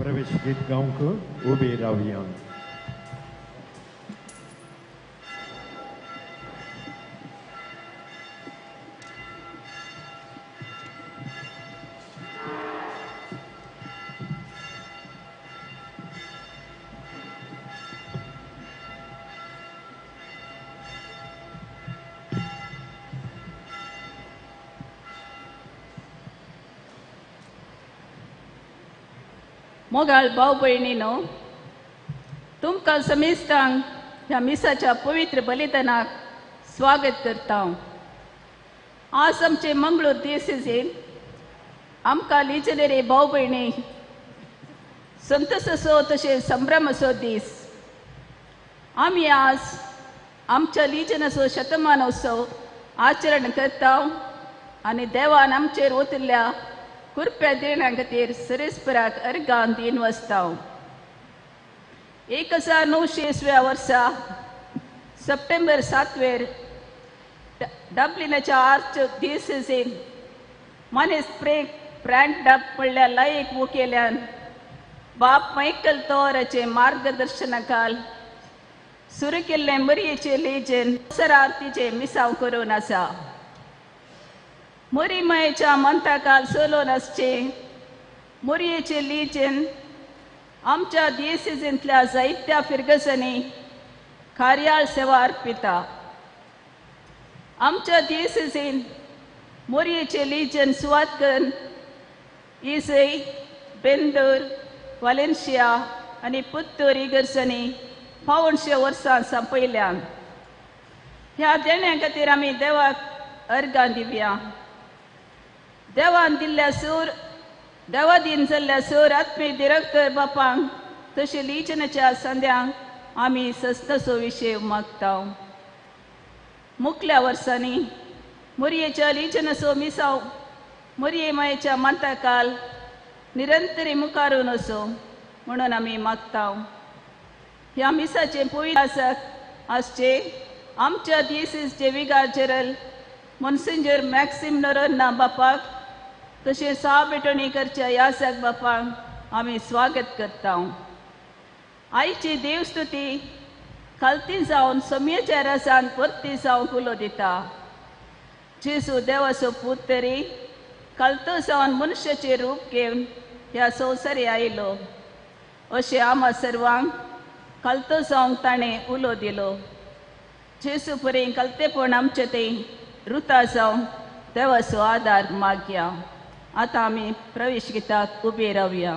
प्रवेश गीत गावंक उबे रावया. मोगाळ भाव भयणीनो, तुमकां समेस्तांक ह्या मिसाच्या पवित्र बलिदानाक स्वागत करता. आज आमचे मंगळूर दियसिजीन आमकां लिजनेरे भाव भयणी संतोषाचो तशें संभ्रमाचो दीस. आमी आज आमच्या लिजनाचो शतमानोत्सव आचरण करता आनी देवान आमचेर ओतिल्ल्या कृपया देण्या खातीर सरेस्पराक अर्गान दिन वसता. 1900 वर्सा सप्टेंबर 7 डब्लिनाच्या आर्च दियसेसीन मनीस फ्रँक डब म्हणल्यार लायक मुखेल्यान बाप मायकल तोराचे मार्गदर्शनाखाल सुरू केल्लें मरियेचें लेजन आरतीचें मिसांव करून आसा. मोरी मायेच्या मंताकाल चलोवन आसचें मोरयेचें लिजन आमच्या दियसेजींतल्या जायत्या फिरगजांनी कार्याळ सेवा अर्पिता. आमच्या दियसेजीन मोरयेचें लिजन सुवात करून इजय, बेंदूर, वालेन्शिया आनी पुत्तूर इगर्जांनी 500 वर्सां सांपयल्यान. ह्या देण्या खातीर आमी देवाक अर्गां दिवया. देवान दिल्ल्या सूर देवादीन जाल्ल्या सूर आत्मी दिरक्तर बापांक तशें लिजनाच्या संद्यांक आमी सस्तसो विशय मागता. मुखल्या वर्सांनी मोरयेच्या लिजनाचो मिसाव मोरये मायेच्या मांताकाल निरंतरी मुखारून असो म्हणून आमी मागता. ह्या मिसाचें पवित्र आसक आसचे आमच्या दियसेसचे विगार जनरल मोन्सिंजर मॅक्सिम नोरोन्हा बापाक तशें सा भेटवणी करच्या यासक बापाक आमी स्वागत करता. आयची देवस्तुती खालती जावन सोमयेच्या रसान परती जावंक उलो दिता. जेजू देवाचो पूत तरी खालतो जावन मनशाचें रूप घेवन ह्या संवसारी आयलो अशें आमा सर्वांक खालतो जावंक ताणें उलो दिलो. जेजू परी खालतेपण आमचें तें रुता जावन देवाचो आदार मागया. आतां आमी प्रवेश गिताक उबे रावया.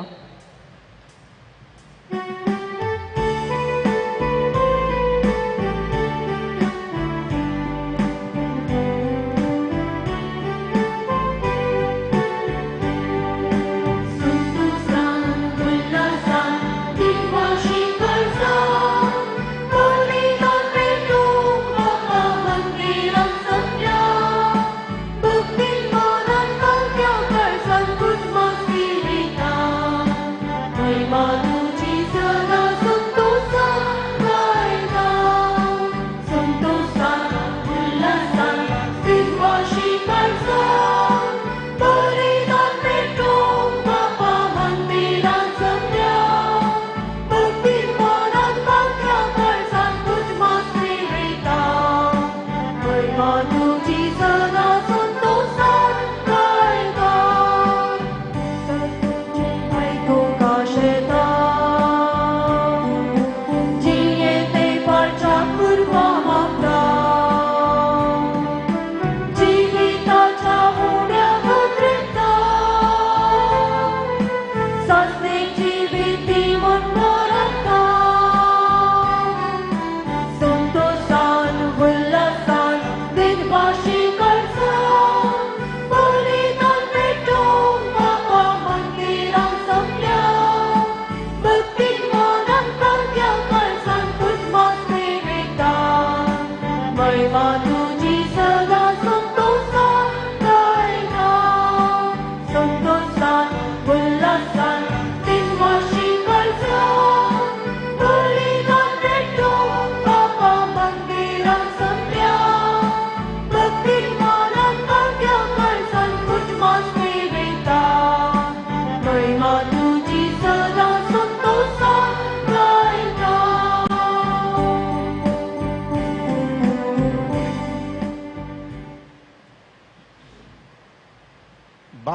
Good morning.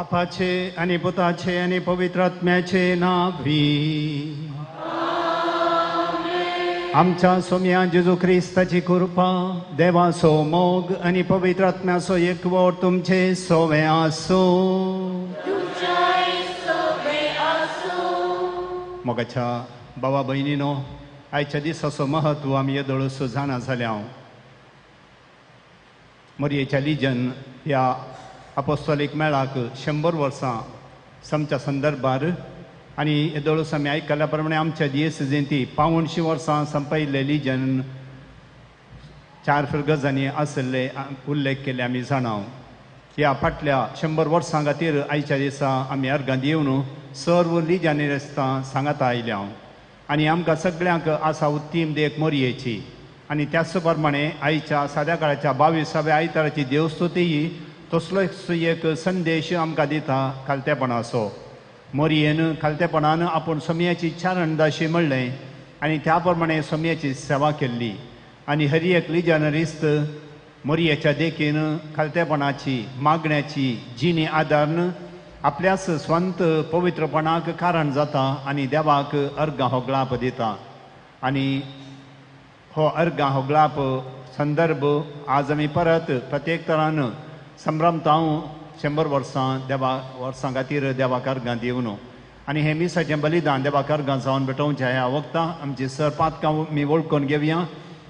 बापाचे आनी पुताचे आनी पवित्र आत्म्याचे नांवी आमच्या सोम्या जेजू क्रिस्ताची कृपा, देवाचो मोग आनी पवित्र आत्म्याचो एकवट तुमचे सोवे आसूं. मोगाच्या बाबा भयणीनो, आयच्या दिसाचो महत्व आमी येदोळसो जाणा जाल्या. मोरयेच्या लिजन ह्या अपोस्तोलीक मेळाक 100 वर्सां समच्या संदर्भार आनी येदोळस आमी आयकल्या प्रमाणे आमच्या दियेसेजीन ती 85 वर्सां संपयल्ले लिजन 4 फिरगजांनी आशिल्ले उल्लेख केल्ले आमी जाणा. ह्या फाटल्या 100 वर्सां खातीर आयच्या दिसा आमी अर्गां दिवन सर्व लिजांनी रस्ता सांगाता आयल्या आनी आमकां सगळ्यांक आसा उत्तीम देख मोरयेची. आनी त्याच प्रमाणे आयच्या साद्या काळाच्या 22व्या आयताराची देवस्तुतीय तसलोच एक संदेश आमकां दिता खालतेपणाचो. मोरयेन खालतेपणान आपूण सोमयाची चारणदाशी म्हणलें आनी त्या प्रमाणे सोमयाची सेवा केल्ली. आनी हर एक लिजानरिस्त मोरयेच्या देखीन खालतेपणाची मागण्याची जिणी आदारन आपल्याच स्वंत पवित्रपणाक कारण जाता आनी देवाक अर्गां होगळाप दिता. आनी हो अर्गां होगळाप संदर्भ आज आमी परत प्रत्येक तरान संभ्रमता 100 वर्सां देवा वर्सां खातीर देवाक अर्गां दिवन आनी हें मिसाचें बलिदान देवाक अर्गां जावन भेटोवचें. ह्या वखदां आमची सर पातकां आमी वळखून घेवया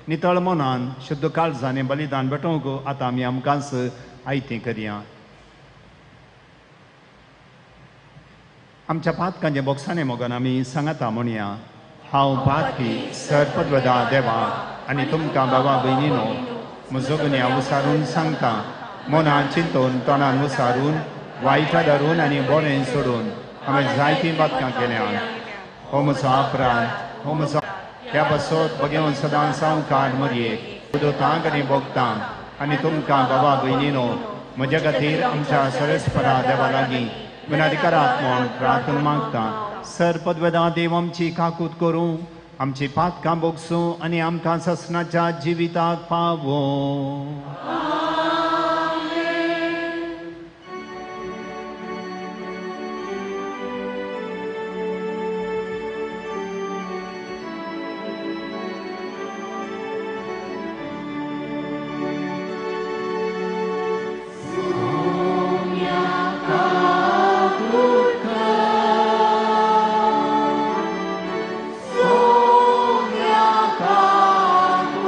नितळ मनान शुद्ध काळजान हें बलिदान भेटोवंक आतां आमी आमकांच आयतें करया. आमच्या पातकांचे बोक्साने मोगान आमी सांगाता म्हणया, हांव पातकी सरपदवदा देवा आनी तुमकां बाबा भयणीनो म्हजो गुन्यांव उसारून सांगता. मनान चिंतून तोंडान उसारून वायटा धरून आनी बरें सोडून हांवें जायतीं पातकां केल्यां. हो म्हजो अपराध, हो म्हजो ह्या पासत बगेवन सदां सावकार मरयेक उदोतांक आनी भोगतांक आनी तुमकां बाबा भयणीनो म्हज्या खातीर आमच्या सरेस्परा देवा लागीं विनाधिकारात म्हूण प्रार्थना मागता. सर पदवेदा देव आमची काकूत करूं, आमची पातकां भोगसूं आनी आमकां ससनाच्या जिविताक पावों. Sonia Kakuta.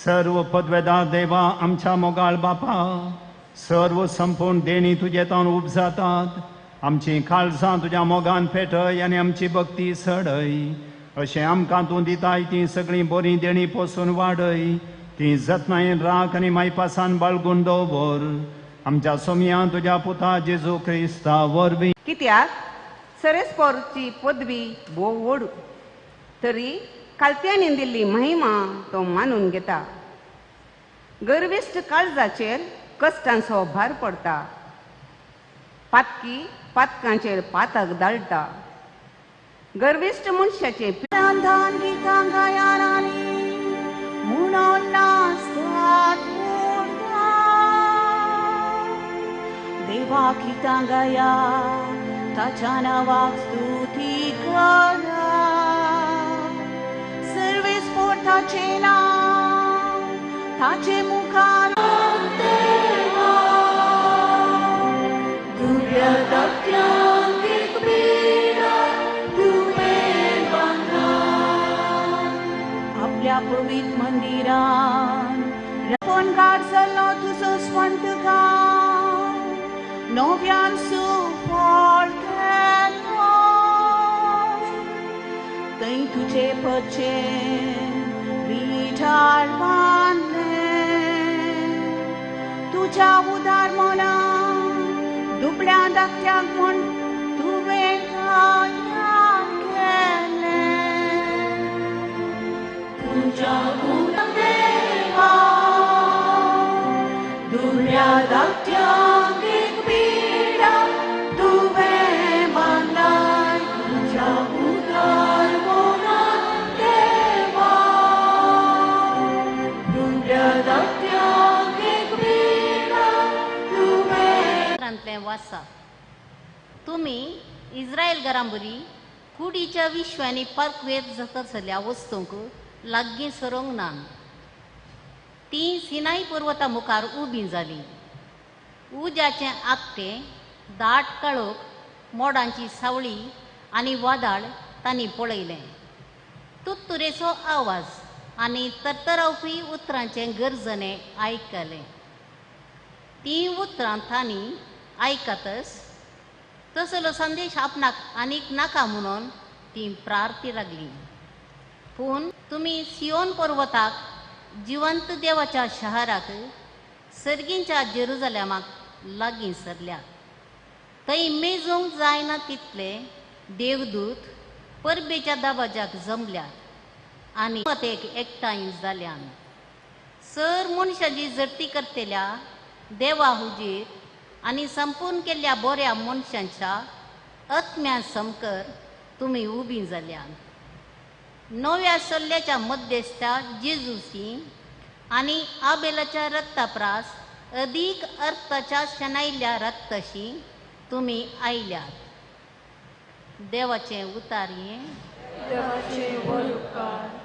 सर्व पदवेदार देवा आमच्या मोगाळ बापा, सर्व संपूर्ण देणी तुजे तावन उब जातात. आमची काळजां तुज्या मोगान पेटय आनी आमची भक्ती सडय. अशें आमकां तूं दिताय तीं सगळीं बरीं देणी पोसून वाडय. ती जतनायेन राख आनी मायपासान बाळगून दवर. आमच्या सोमया तुज्या पुता जेजू क्रिस्ता वरवीं. कित्याक सरेस्पोरची पदवी भोव व्हड तरी कालत्यांनी दिल्ली महिमा तो मानून घेता. गर्विश्ट काळजाचेर कश्टांचो भार पडटा. पातकी पातकांचेर पातक दाळटा. गर्विश्ट मनशाचे गितां गायारांनी म्हणून नाचतात उरता. देवा गितां गाया ताच्या नांवाक स्तुती करा. सर्वेस्पोर ताचें नांव ताचे मुखार देवा दुबळ्या धाकट्यांक एक पिडा तुवें बांदलां. आपल्या पवित्र मंदिरान फोनकार जाल्लो तुजो स्वंत गांव नव्यान सुफळ केलो. थंय तुजे पचे विठार बांदले. तुज्या उदार मनान दुबळ्या धाकट्यांक म्हूण तुवें दया केलें. तुज्या उदार देवा दुबळ्या धाकट्यांक एक पिडा तुवें बांदलाय. तुज्या उदार मनान देवा दुबळ्या धाकट्यांक एक पिडा तुवें. उतरांतलें वाचा. तुमी इस्रायल घरांबरी कुडीच्या विश्वांनी पार्कवेर जाता जाल्ल्या वस्तूंक लागीं सरोंक ना. तीं सिनाई पर्वता मुखार उबीं जालीं. उज्याचें आकटें, दाट काळोख, मोडांची सावळी आनी वादळ तांणी पळयलें. तुत्तुरेचो आवाज आनी तरतरावपी उतरांचें गरजणें आयकलें. तीं उतरां तांणी आयकतच तसलो संदेश आपणाक आनीक नाका म्हणून तीं प्रार्थी लागलीं. पूण तुमी सियोन पर्वताक, जिवंत देवाच्या शहराक, सर्गींच्या जेरुजलेमाक लागीं सरल्यात. थंय मेजूंक जायना तितले देवदूत परबेच्या दबाज्याक जमल्यात आनी मतेक एकठांय जाल्यान. सर मनशाची जडती करतल्या देवा हुजीर आनी संपूर्ण केल्ल्या बऱ्या मनशांच्या आत्म्या समकर तुमी उबीं जाल्यात. नव्या सल्ल्याच्या मध्यस्था जेजूसी आनी आबेलाच्या रक्ताप्रास अदीक अर्थाच्या शेणायल्ल्या रक्ताशी तुमी आयल्यात. देवाचें उतार हें. देवाचे व्हड उपकार.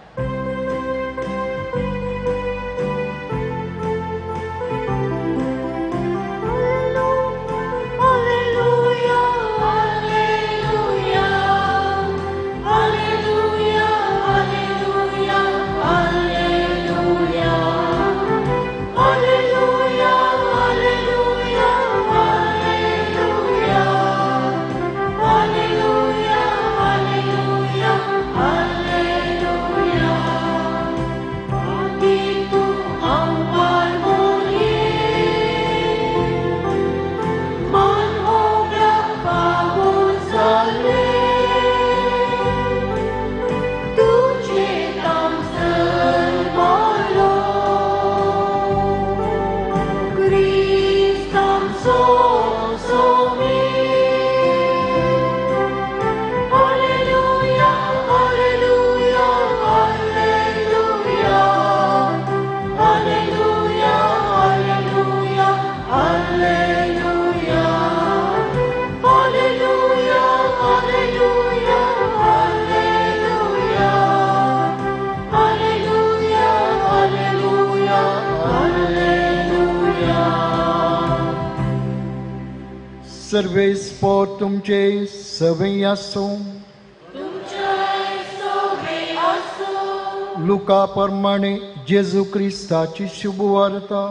सर्वेस्पोर तुमचे सवय आसूं. लुका प्रमाणे जेजू क्रिस्ताची शुभवार्ता.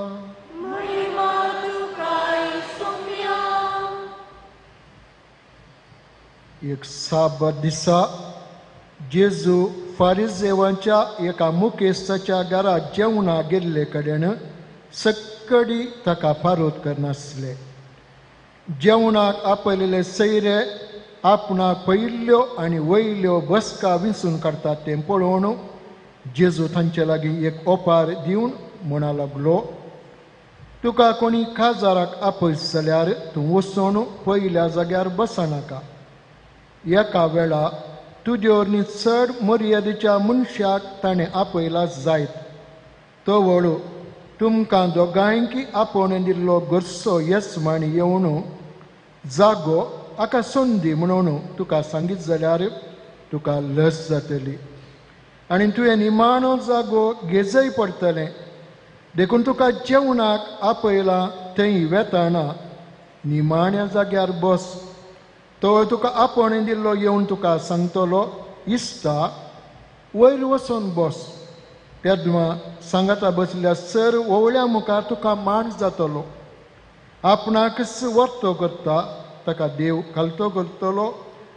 एक साबत दिसा जेजू फारिजेवांच्या एका मुखेस्ताच्या घरा जेवणा गेल्ले कडेन सक्कडी ताका फारोद करनासले. जेवणाक आपयलेले सैरे आपणाक पयिल्ल्यो आनी वयल्यो बसका विंचून काडटात तें पळोवन जेजू तांचे लागीं एक ओपार दिवन म्हणा लागलो, तुका कोणी काजाराक आपयत जाल्यार तूं वचून पयल्या जाग्यार बसनाका. एका वेळा तुजे वरवीं चड मर्यादेच्या मनशाक ताणें आपयला जायत. तो वळू तुमकां दोगांयकी आपोवन दिल्लो घरचो येसमाण येवन जागो हाका संदी म्हणून तुका सांगीत जाल्यार तुका लस जातली आनी तुवें निमाणो जागो घेजय पडटलें. देखून तुका जेवणाक आपयलां थंय वेताना निमाण्या जाग्यार बस. तो तुका आपोवणें दिल्लो येवन तुका सांगतलो, इस्ता वयर वचून बस. तेदमा सांगाता बसल्या सर ओवळ्या मुखार तुका मान जातलो. आपणाकच वर्तो करता ताका देव खालतो करतलो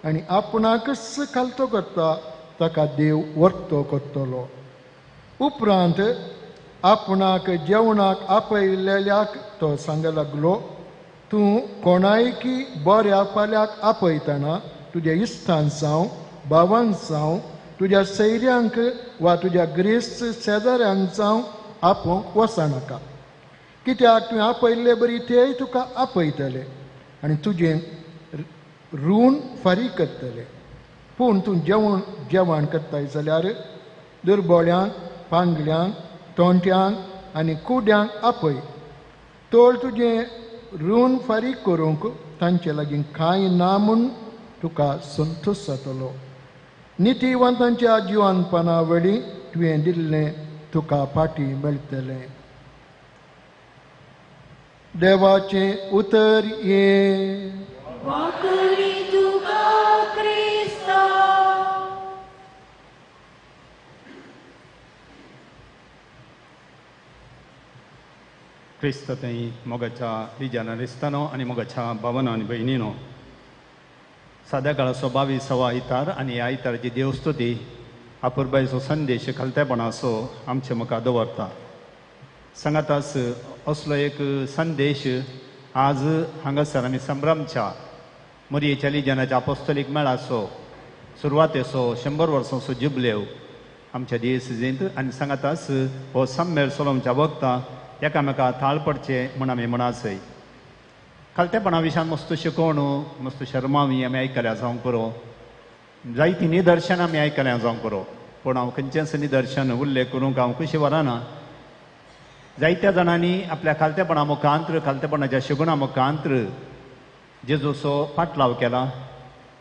आनी आपणाकच खालतो करता ताका देव वर्तो करतलो. उपरांत आपणाक जेवणाक आपयलेल्याक तो सांग लागलो, तूं कोणायकी बऱ्या फाल्याक आपयतना तुज्या इश्टान जावं भावांक जावं तुज्या सैऱ्यांक वा तुज्या ग्रेस्त शेजाऱ्यांक जावं आपोवंक वचनाका. कित्याक तुवें आपयल्ले बरी तेय तुका आपयतले आनी तुजें ऋण फारीक करतले. पूण तूं जेवण जेवण करताय जाल्यार दुर्बोळ्यांक, पांगल्यांक, तोंट्यांक आनी कुड्यांक आपय. तोळ तुजें ऋण फारीक करूंक तांचे लागीं कांय ना म्हूण तुका संतोश जातलो. नितीवंतांच्या जिवनपणा वेळी तुवें दिल्लें तुका फाटीं मेळटलें. देवाचें उतर हें. क्रिस्त थंय मोगाच्या रिजाना रिस्तानो आनी मोगाच्या भावना आनी भयणीनो, साद्या काळाचो 22वा आयतार आनी ह्या आयताराची देवस्तुती अपुरबायेचो संदेश खालतेपणाचो आमचे मुखार दवरता. सांगाताच असलो एक संदेश आज हांगासर आमी संभ्रमच्या मोरयेच्या लिजनाच्या अपोस्तलीक मेळाचो सुरवातेचो 100 वर्सांचो जुबलेव आमच्या दियेसींत आनी सांगाताच हो सम्मेळ सोलोमच्या वखदां एकामेका थाळ पडचे म्हूण आमी म्हणासय. खालतेपणा विशयान मस्त शिकोवण मस्त शर्मावी आमी आयकल्या जावंक पुरो, जायतीं निदर्शनां आमी आयकल्या जावंक पुरो, पूण हांव खंयचेंच निदर्शन उल्लेख करूंक हांव खुशी वराना. जायत्या जाणांनी आपल्या खालतेपणा मुखांत्र खालतेपणाच्या शिगुणा मुखांत्र जेजूचो फाटलाव केला.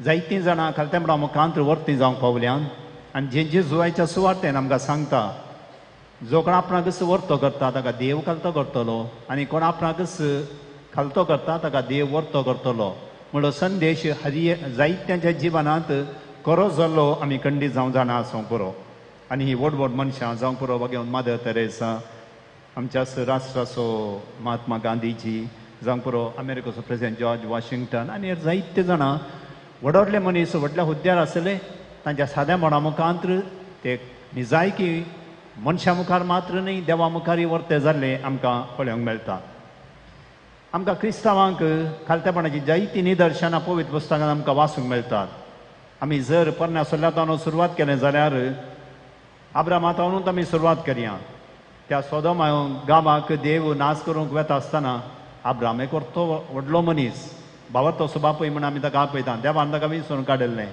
जायतीं जाणां खालतेपणा मुखांत्र वर्ती जावंक पावल्यान आनी जे जेजू आयच्या सुवार्तेन आमकां सांगता, जो कोण आपणाकच वर्तो करता ताका देव खालतो करतलो आनी कोण आपणाकच खालतो करता ताका देव वर्तो करतलो म्हणलो संदेश हरी जायत्यांच्या जिवनांत खरो जाल्लो आमी खंडीत जावं जाणा आसूंक पुरो. आनी ही व्हड व्हड मनशां जावंक पुरो घेवन मादर तेरेसा, आमच्या राष्ट्राचो महात्मा गांधीजी जावंक पुरो, अमेरिकेचो प्रेसिडेंट जॉर्ज वॉशिंग्टन आनी हेर जायते जाणां व्हड व्हडले मनीस व्हडल्या हुद्द्यार आसले. तांच्या साद्या मना मुखांत्र ते निजायकी मनशां मुखार मात्र न्हय देवा मुखारय वर्ते जाल्ले आमकां पळोवंक मेळटा. आमकां क्रिस्तांवांक खालतेपणाची जायतीं निदर्शनां पवित्र पुस्तकांत आमकां वाचूंक मेळटात. आमी जर पोरण्या सोल्ल्यातानूच सुरवात केलें जाल्यार आब्रामातानूच आमी सुरवात करया. त्या सोदोमा गांवाक देव नाश करूंक वेता आसतना आब्राम एक व्हडलो व्हडलो मनीस, भावाचो बापूय म्हूण आमी ताका आपयता, देवान ताका विसरून काडिल्लें.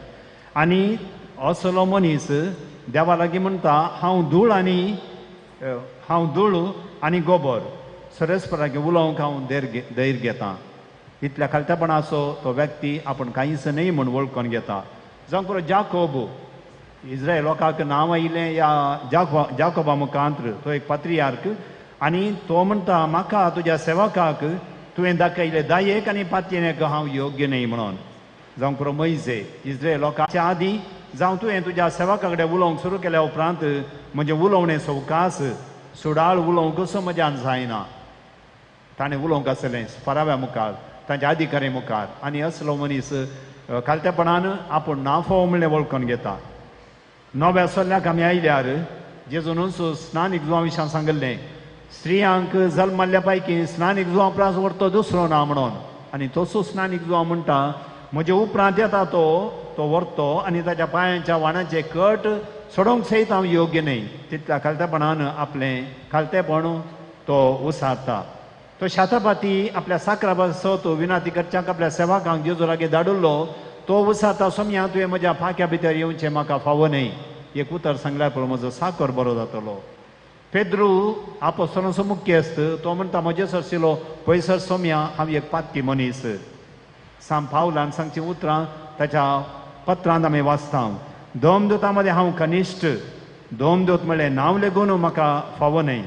आनी असलो मनीस देवा लागीं म्हणटा, हांव धूळ आनी गोबर सरस्पराक उलोवंक हांव धैर्य घेता. इतल्या खालतेपणाचो तो व्यक्ती आपूण कांयच न्हय म्हूण वळखून घेता. जावं पुरो जाकोब, इस्रायल लोकांक नांव आयिल्लें ह्या जाकोबा मुखांत्र, तो एक पात्रियार्क आनी तो म्हणटा, म्हाका तुज्या सेवकाक तुवें दाखयलें दायेक आनी पातयेक हांव योग्य न्हय म्हणून. जावं पुरो मोयजे, इस्रायल लोकांच्या आदीं जावं तुवें तुज्या सेवका कडेन उलोवंक सुरू केल्या उपरांत म्हजें उलोवणें सवकास सुडाळ उलोवंक कसो म्हज्यान जायना. ताणें उलोवंक आसलें फराव्या मुखार, तांच्या अधिकारी मुखार. आनी असलो मनीस खालतेपणान आपूण नाफो म्हणलें वळखून घेता. नव्या सल्ल्याक आमी आयल्यार जेजूनच स्नानीक जुवां विशयान सांगिल्लें, स्त्रियांक जल्मल्ल्या पैकी स्नानीक जुवां उपरांत व्हरतो दुसरो ना म्हणून. आनी तसो स्नानीक जुवां म्हणटा म्हजे उपरांत येता तो तो व्हरतो आनी ताच्या पांयांच्या वाणाचे कट सोडोवंक सयत हांव योग्य न्हय. तितल्या खालतेपणान आपलें खालतेपण तो उसारता. तो शातापाती आपल्या साकरा तो विनाती करच्यांक आपल्या सेवकांक जेजू लागीं धाडिल्लो तो उसारता, सोमया तुवें म्हज्या पाख्या भितर येवचें म्हाका फावो न्हय, एक उतर सांगल्यार पळय म्हजो साकर बरो जातलो. पेद्रू आपोस्तलांचो मुख्यस्त तो म्हणटा म्हजे सरशिलो पयसर सोमया हांव एक पातकी मनीस. सांत पावलान सांगचीं उतरां ताच्या पत्रांत आमी वाचता, दोमदूता मदें हांव कनिश्ठ, दोमदूत म्हणलें नांव लेगून म्हाका फावो न्हय.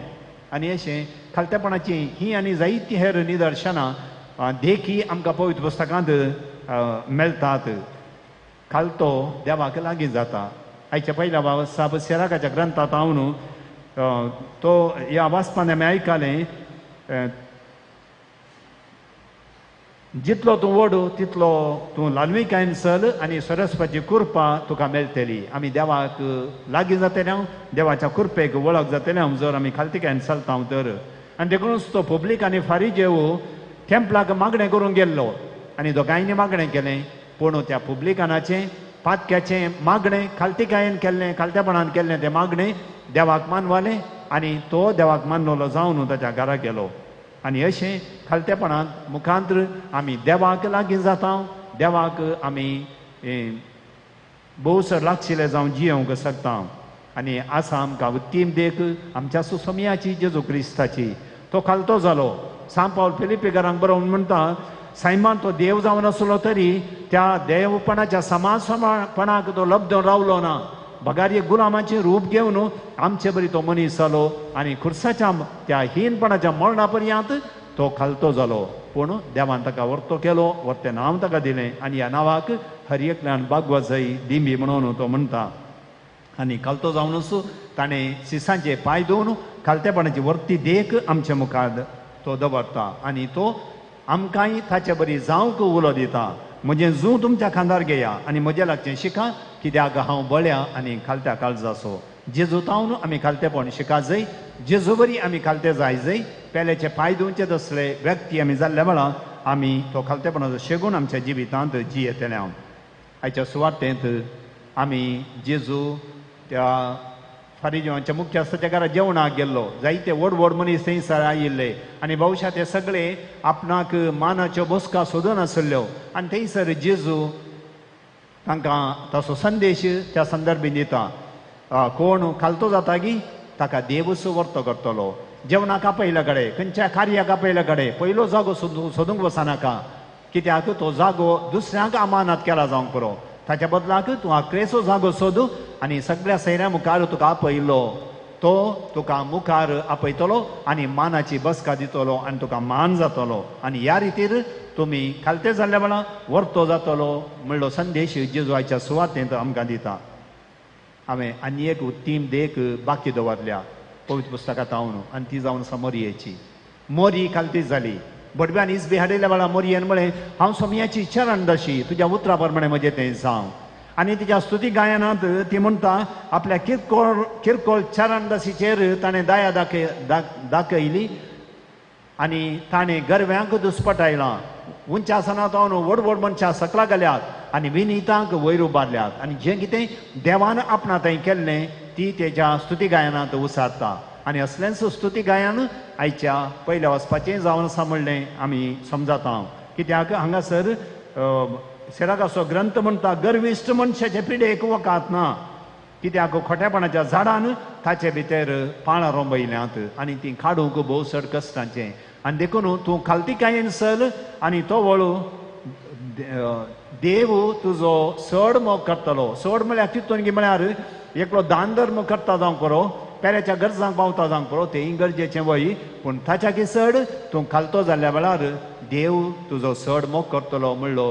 आनी अशें खालतेपणाची ही आनी जायतीं हेर निदर्शनां देखी आमकां पवित्र पुस्तकांत मेळटात. खालतो देवाक लागीं जाता. आयच्या पयल्या साब सेराकाच्या ग्रंथांत हांव तो ह्या वाचपान आमी आयकलें, जितलो तूं व्हड तितलो तूं ल्हानविकायेन चल आनी सरस्वती कृपा तुका मेळटली. आमी देवाक लागीं जातले हांव, देवाच्या कृपेक वळख जातले हांव जर आमी खालतिकायेन चलता तर. आनी देखूनच तो पब्लीक आनी फारीजेव टेम्पलाक मागणें करूंक गेल्लो आनी दोगांयनी मागणें केलें, पूण त्या पब्लिकानाचें पातक्याचें मागणें खालतिकायेन केल्लें, खालतेपणान केल्लें तें मागणें देवाक मानवालें आनी तो देवाक मानवलो जावन ताच्या घरा गेलो. आनी अशें खालतेपणांत मुखांत्र आमी देवाक लागीं जाता, देवाक आमी भोव चड लागशिल्ले जावन जियोवंक शकता. आनी आसा आमकां उत्तीम देख आमच्या सुसमयाची जेजू क्रिस्ताची. तो खालतो जालो. सांत पावल फिलिपीकारांक बरोवन म्हणटा, सायमान तो देव जावन आसलो तरी त्या देवपणाच्या समाजपणाक तो लब्धून रावलो ना, बगार एक गुलामाचें रूप घेवन आमचे बरी तो मनीस जालो आनी खुर्साच्या त्या हीनपणाच्या मरणा पर्यंत तो खालतो जालो. पूण देवान ताका वर्तो केलो, वर्तें नांव ताका दिलें आनी ह्या नांवाक हर एकल्यान बागवाजय दिंबी म्हणून तो म्हणटा. आनी खालतो जावनच ताणें शिसांचे पांय धुवन खालतेपणाची वर्ती देख आमचे मुखार तो दवरता आनी तो आमकांय ताचे बरी जावंक उलो दिता. म्हजें जूं तुमच्या खांदार घेया आनी म्हजें लागचें शिका, कित्याक हांव बळ्या आनी खालत्या काळजाचो. जेजू तावन आमी खालतेपण शिका जय, जेजू बरी आमी खालते जाय जय, पेल्याचे पांय धुवचे तसले व्यक्ती आमी जाल्ल्या वेळा आमी तो खालतेपणाचो शेगून आमच्या जिवितांत जियेतले. हांव आयच्या सुवातेंत आमी जेजू त्या फारिजेवांच्या मुख्यस्थाच्या घरा जेवणाक गेल्लो. जायते व्हड व्हड मनीस थंयसर आयिल्ले आनी भोवशा ते सगळे आपणाक मानाच्यो बसका सोदून आसल्ल्यो आनी थंयसर जेजू तांकां ताचो संदेश त्या संदर्भी दिता, कोण खालतो जाता की ताका देवूच वर्तो करतलो. जेवणाक आपयल्या कडेन, खंयच्या कार्याक आपयल्या कडेन पयलो जागो सोदूंक वचनाका, कित्याक तो जागो दुसऱ्यांक अमानत केला जावंक पुरो. ताच्या बदलाक तूं आक्रेचो जागो सोद आनी सगळ्या सैऱ्या मुखार तुका आपयलो तो तुका मुखार आपयतलो आनी मानाची बसका दितलो आनी तुका मान जातलो. आनी ह्या रितीर तुमी खालते जाल्ल्या वेळा वर्तो जातलो म्हणलो संदेश जेजू आयच्या सुवातेंत आमकां दिता. हांवें आनी एक उत्तीम देख बाकी दवरल्या पवित्र पुस्तकांत हांव आनी ती जावन आसा मोरयेची. मोरी खालती जाली. बडव्यान इजबी हाडिल्ल्या वेळार मोरयेन म्हळें, हांव सोमयाची चरणदाशी, तुज्या उतरा प्रमाणें म्हजें तें जावं. आनी तिच्या स्तुती गायनांत ती म्हणटा, आपल्या किरकोळ किरकोळ चरणदासीचेर ताणें दया दाखयली आनी ताणें गरव्यांक दुस्पटायलां. उंच आसनात व्हड व्हड मनशां सकला घाल्यात आनी विनितांक वयर उबारल्यात. आनी जें कितें देवान आपणा थंय केल्लें ती तेज्या स्तुती गायनांत उसारता. आनी असलेंच स्तुती गायन आयच्या पयल्या वचपाचें जावन आसा म्हणलें आमी समजता. कित्याक हांगासर सेराकाचो ग्रंथ म्हणटा, गर्विश्ट मनशाचे पिडेक वकात ना, कित्याक खोटेपणाच्या झाडान ताचे भितर पाळां रोंबयल्यांत आनी ती काडूंक भोव चड कश्टांचें. आनी देखून तूं खालतिकायेन चल आनी तो वळू देव तुजो चड मोग करतलो. चड म्हळ्यार तितून म्हळ्यार एकलो दान धर्म करता जावंक पुरो, पेल्याच्या गरजांक पावता जावंक पुरो, तेंय गरजेचें वय, पूण ताच्या की चड तूं खालतो जाल्ल्या वेळार देव तुजो चड मोग करतलो म्हणलो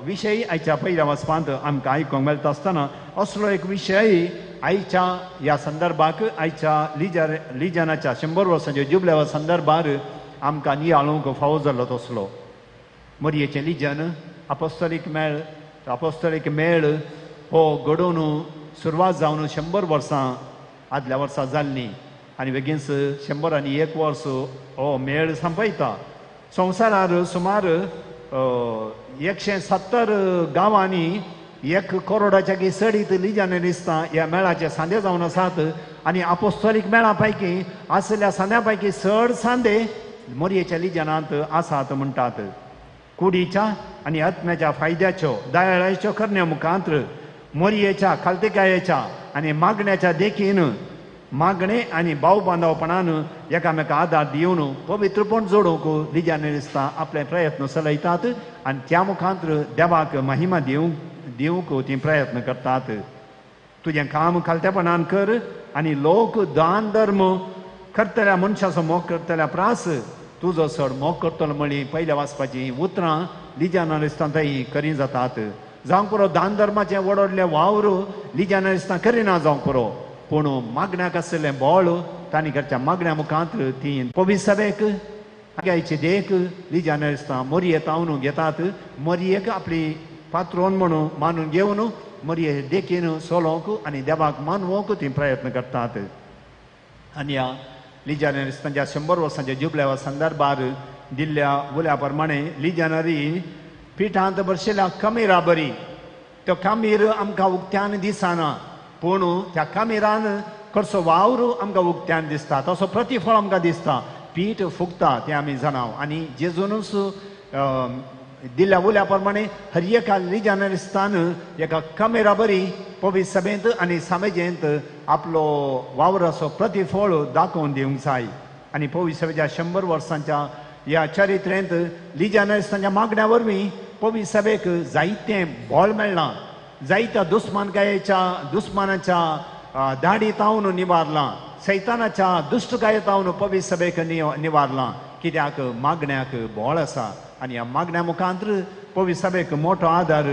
विशय आयच्या पयल्या वाचपांत आमकां आयकूंक मेळटा आसतना असलो एक विशय आयच्या ह्या संदर्भाक आयच्या लिजनाच्या 100 वर्सांच्या जुबल्या संदर्भार आमकां नियाळूंक फावो जाल्लो तसलो. मोरयेचें लिजन अपोस्तोलीक मेळ, अपोस्तोलीक मेळ हो घडोवन सुरवात जावन 100 वर्सां आदल्या वर्सा जाल्लीं आनी बेगीनच 101 वर्स हो मेळ संपयता. संवसारार सुमार 170 गांवांनी 1 करोडाच्या की चडीत लिजनां ह्या मेळाचे सांदे जावन आसात आनी अपोस्तोलीक मेळा पैकी आशिल्ल्या सांद्या पैकी चड सांदे मोरयेच्या लिजनांत आसात म्हणटात. कुडीच्या आनी आत्म्याच्या फायद्याच्यो दयाळाच्यो करण्या मुखांत मोरयेच्या खालतिकायेच्या आनी मागण्याच्या देखीन मागणे आनी भाव बांदवपणान एकामेका आदार दिवन पवित्रपण जोडूंक लिजनां आपले प्रयत्न चलयतात आनी त्या मुखांत देवाक महिमा दिवंक ती प्रयत्न करतात. तुजें काम खालतेपणान कर आनी लोक दान धर्म करतल्या मनशाचो मोग करतल्या प्रास तुजो चड मोग करतलो म्हळी पयल्या वाचपाची उतरां लिजनां थंय करी जातात. जावंक पुरो दान धर्माचें व्हड व्हडलें वावर लिजनां करिना जावंक पुरो, पूण मागण्याक आशिल्लें बळ तांणी करच्या मागण्या मुखांत ती पवित्र सभेक आग्याची देख लिजनां मोरये तावन घेतात. मोरयेक आपली पात्रोन म्हणून मानून घेवन मोरये देखीन सोलोवंक आनी देवाक मानवंक ती प्रयत्न करतात. आनी ह्या लिजनांच्या 100 वर्सांच्या जुबल्या संदर्भार दिल्ल्या उल्या प्रमाणे लिजनारी पिठांत बरशिल्ल्या कमिरा बरी, त्यो कामीर आमकां उक्त्यान दिसना पूण त्या कामिरान करचो वावर आमकां उक्त्यान दिसता, तसो प्रतिफळ आमकां दिसता, पीठ फुगता तें आमी जाणाव. आनी जेजूनच दिल्ल्या उल्या प्रमाणे हर एका लिजनारिस्तान एका कमेरा बरी पवित्र सभेंत आनी सामेजेंत आपलो वावराचो प्रतिफळ दाखोवन दिवंक जाय. आनी पवित्र सभेच्या 100 वर्सांच्या ह्या चरित्रेंत लिजनारिस्तांच्या मागण्या वरवीं पवित्र सभेक जायतें बळ मेळ्ळां, जायत्या दुस्मानकायेच्या दुस्मानाच्या दाडी तावन निवारलां, सैतानाच्या दुश्टकाये तावन पवित्र सभेक निवारलां. कित्याक मागण्याक बळ आसा आनी ह्या मागण्या मुखांत पवित्र सभेक मोठो आदार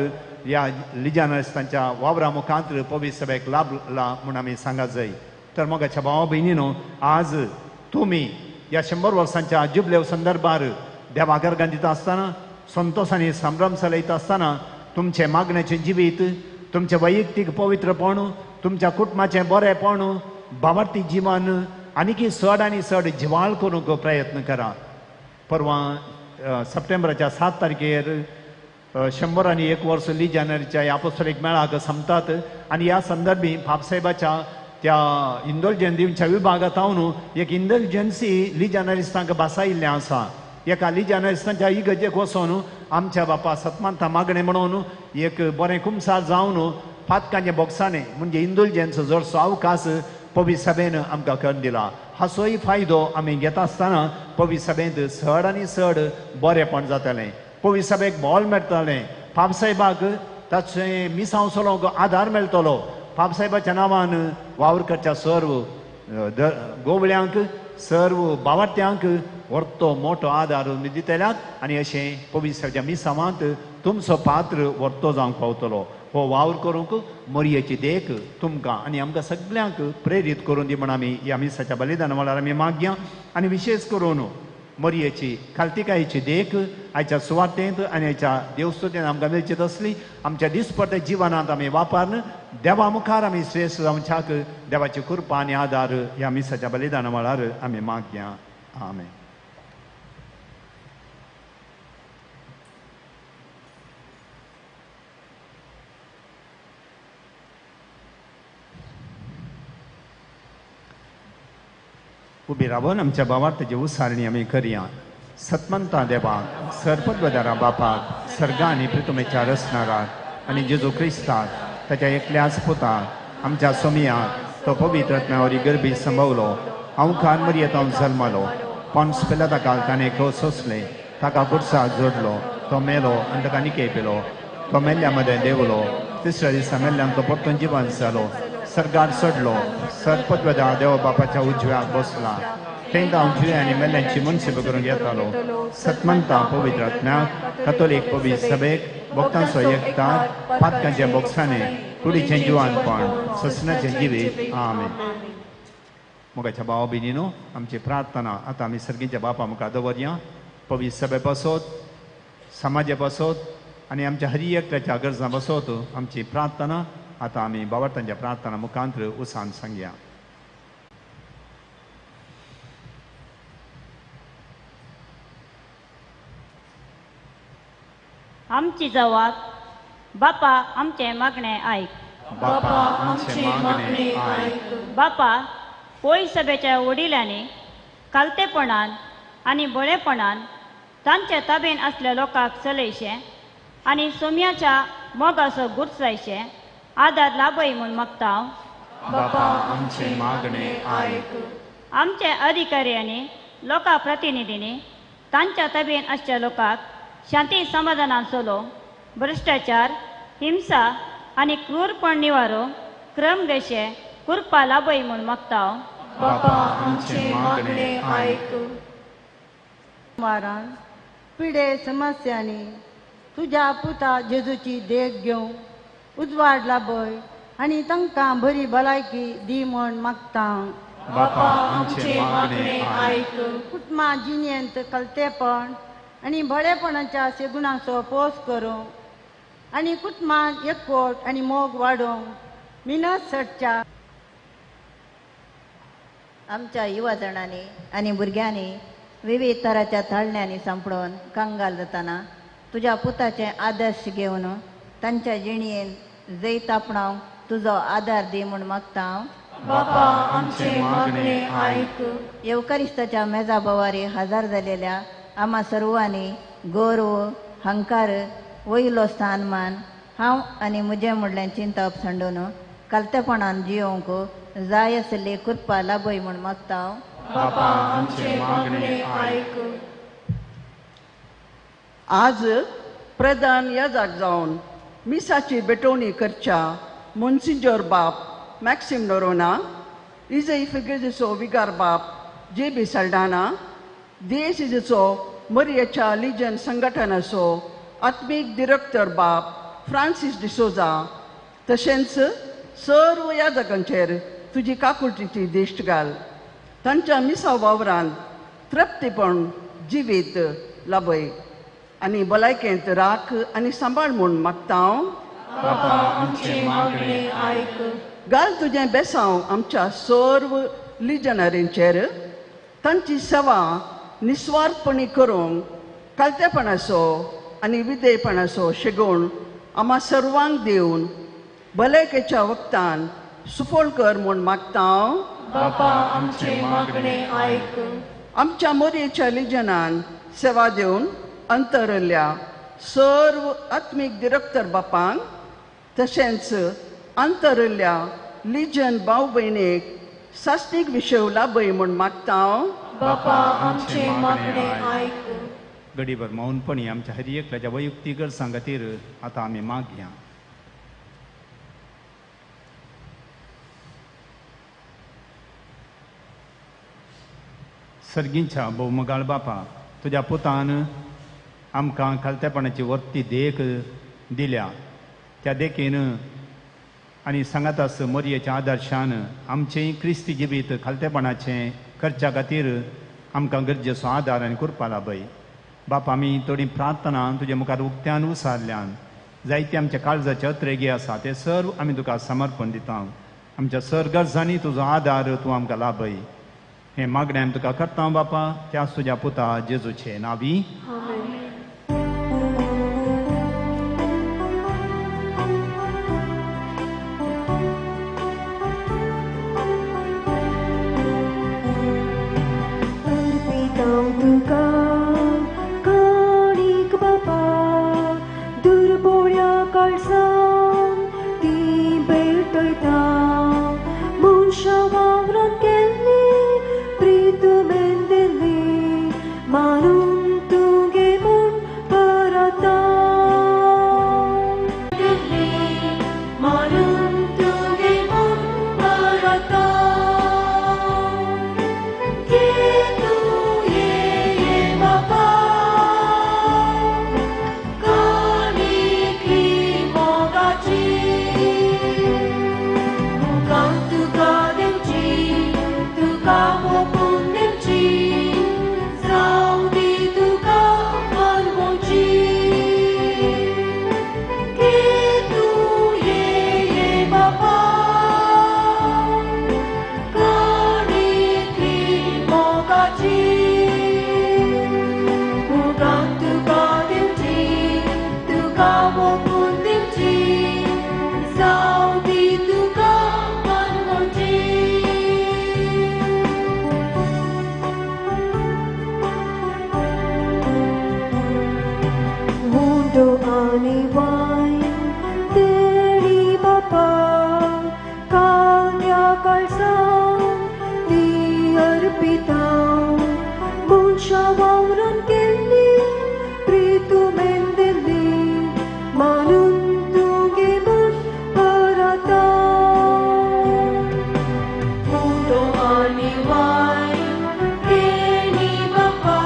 ह्या लिजनारिस्तांच्या वावरा मुखांत पवित्र सभेक लाभला म्हूण आमी सांगा जाय. तर मोगाच्या भावा भयणीनो, आज तुमी ह्या 100 वर्सांच्या जुबलेव संदर्भार देवा गर्गान दिता आसतना संतोश आनी संभ्रम चलयता आसतना तुमचें मागण्याचें जिवीत, तुमचें वैयक्तीक पवित्रपण, तुमच्या कुटुंबाचें बरेंपण, भावार्थी जिवन आनीकी चड आनी चड जिवाळ करूंक प्रयत्न करा. परवां सप्टेंबराच्या 7 तारखेर 101 वर्स लिजनारीच्या ह्या अपोस्तोलीक मेळाक संपतात आनी ह्या संदर्भी बापसाहेबाच्या त्या इंडल्जन दिवच्या विभागांत हांव एक इंडल्जन्सी लिजनारिस्तांक भासायिल्लें आसा. एका लिजनारिस्तांच्या इगर्जेक वचोन आमच्या बापा सतमानता मागणें म्हणून एक बरें कुमसार जावन पातकांच्या बोक्सांनी म्हणजे इंडल्जन्स जरसो अवकाश पवित्र सभेन आमकां करून दिला. हाचोय फायदो आमी घेता आसतना पवित्र सभेंत चड आनी चड बरेंपण जातलें, पवित्र सभेक बळ मेळटलें, पापसाहेबाक ताचें मिसांव चलोवंक आदार मेळटलो. पापसाहेबाच्या नांवान वावर करच्या सर्व गोवळ्यांक सर्व बावार्थ्यांक व्हरतो मोठो आदार दितल्यात आनी अशें पवित्र सभेच्या मिसांवांत तुमचो पात्र व्हरतो जावंक पावतलो. हो वावर करूंक मोरयेची देख तुमकां आनी आमकां सगल्यांक प्रेरीत करून दी म्हण आमी ह्या मिसाच्या बलिदाना वेळार आमी मागया. आनी विशेश करून मोरयेची खालतिकायेची देख आयच्या सुवातेंत आनी आयच्या देवस्तुतेंत आमकां मेळची तसली आमच्या दिसपट्ट्या जिवनांत आमी वापरून देवा मुखार आमी श्रेश्ठ जावच्याक देवाची कृपा आनी आदार ह्या मिसाच्या बलिदाना वेळार आमी मागया. आमेन. उबी रावन आमच्या भावार्थाची उसारणी आमी करया. सतमंता देवाक, सरपदवदारा बापाक, सर्गा आनी प्रितुमेच्या रचणाराक आनी जेजू क्रिस्ताक ताच्या एकल्याच पुताक आमच्या सोमियाक तो पवित्र आत्म्या गर्भी संभवलो, हांव मरयेत हांव जल्मलो, पोन्स पिलाता ताणें खोस सोंसलें, ताका गुडसा जोडलो, तो मेलो आनी ताका निके पिलो, तो मेल्ल्या मदें देंवलो, तिसऱ्या दिसा मेल्ल्यान तो परतून जिवन जालो, सर्गार चडलो, सरपदवदा देव बापाच्या उजव्याक बसला, थंय हांव जिवे आनी मेल्ल्यांची मनसेब करूंक येतालो. सतमंता पवित्र आत्म्याक, कथोलीक पवित्र सभेक, भक्तांचो एकतार, पातकांच्या बोक्साने, कुडीचें जिवानपण, ससनाचें जिवीत. आमेन. मोगाच्या भाव भयणीनो, आमची प्रार्थना आतां आमी सर्गीच्या बापा मुखार दवरया. पवित्र सभे पासत, समाजा पासत आनी आमच्या हर एकल्याच्या गरजां पासत आमची प्रार्थना आतां आमी बाबार्थांच्या प्रार्थना मुखांत्र उसान सांगया. आमची जवाब बापा आमचें मागणें आयक. बापा आमचें मागणें आयक. बापा, पय सभेच्या वडिलांनी कालतेपणान आनी बळेपणान तांचे ताबेन आसल्या लोकांक चलयशें आनी सोम्याच्या मोगाचो गुरसायशें आदार लाभय म्हूण मागता हांव. बापा आमचें मागणें आयक. आमचे अधिकाऱ्यांनी, लोकां प्रतिनिधींनी तांच्या ताबेन आसच्या लोकांक शांती समाधानान चलो, भ्रश्टाचार, हिंसा आनी क्रूरपण निवारो क्रम घेशे कृपा लाभय म्हूण मागता हांव. बापा आमचें मागणें आयक. वारान पिडे समस्यांनी तुज्या पुता जेजूची देख घेवंक उजवाड लाभय आनी तांकां बरी भलायकी दी म्हूण मागता. बापा आमचें मागणें आयक. कुटुंबा जिणेंत कलतेपण आनी बळेपणाच्या सेगुणाचो पोस करूंक आनी कुटुंबान एकवट आनी मोग वाडोवंक मिनत सटच्या आमच्या युवा जणांनी आनी भुरग्यांनी विविध तराच्या ताळण्यांनी सांपडून कंगाल जाताना तुज्या पुताचे आदर्श घेवन तांच्या जिणेन जैत आपणावंक तुजो आदार दी म्हूण मागता हांव. बापा आमचें मागणें आयक. येवकारिस्ताच्या मेजा बोवारी हजर जालेल्या आमा सर्वांनी गौरव, हंकार, वयलो स्थानमान हांव आनी म्हजें म्हणलें चिंतप सांडून कालतेपणान जियोवंक जाय आसली कृपा लाभय म्हूण मागता हांव. बापा आमचें मागणें आयक. आज प्रधान याजक जावन मिसाची भेटवणी करच्या मोन्सिंजोर बाप मॅक्सिम नोरोना, इजय फिगेजीचो विगार बाप जे बी सल्डाना, दियेसीचो मरियेच्या लिजन संघटनाचो आत्मीक डिरेक्टर बाप फ्रांसीस डिसोजा, तशेंच सर्व याजकांचेर तुजी काकुळटीची दिश्ट घाल. तांच्या मिसा वावरान तृप्तीपण जिवीत लाभय आनी भलायकेंत राख आनी सांबाळ म्हूण मागता हांव. बापा आमचें मागणें आयक. घाल तुजें बेसांव आमच्या सर्व लिजनरींचेर, तांची सेवा निस्वार्थपणी करूंक कालतेपणाचो आनी विधेयपणाचो शेगूण आमा सर्वांक दिवन भलायकेच्या वखदान सुफळ कर म्हूण मागता हांव. बापा आमचें मागणें आयक. आमच्या मोरयेच्या लिजनान सेवा दिवन अंतरल्या सर्व आत्मीक डिरेक्टर बापांक, तशेंच अंतरल्या लिजन भाव भयणीक सासणीक विशय लाभय म्हूण मागता हांव. बापा आमचें मागणें आयक. गडीभर मौनपणी आमच्या हर एकल्याच्या वैयक्तीक गरजां खातीर आतां आमी मागया. सर्गींच्या भोवमगाळ बापा, तुज्या पुतान आमकां खालतेपणाची वर्ती देख दिल्या. त्या देखीन आनी सांगातास मोरयेच्या आदर्शान आमचें क्रिस्ती जिवीत खालतेपणाचें करच्या खातीर आमकां गरजेचो आदार आनी कृपा लाभय. बापा, आमी थोडी प्रार्थना तुजे मुखार उक्त्यान उसारल्यान जायते आमच्या काळजाचे अत्रेगी आसा ते सर्व आमी तुका समर्पण दिता. आमच्या सर गरजांनी तुजो आदार तूं आमकां लाभय. हें मागणें आमी तुका करता बापा, त्याच तुज्या पुता जेजूचे नावी. Yeah. अर्पिता मनशा वावरान केल्ली प्रितुमेन दिल्ली मानून तुगे मन पराता उदो आनी वायन केणी बापा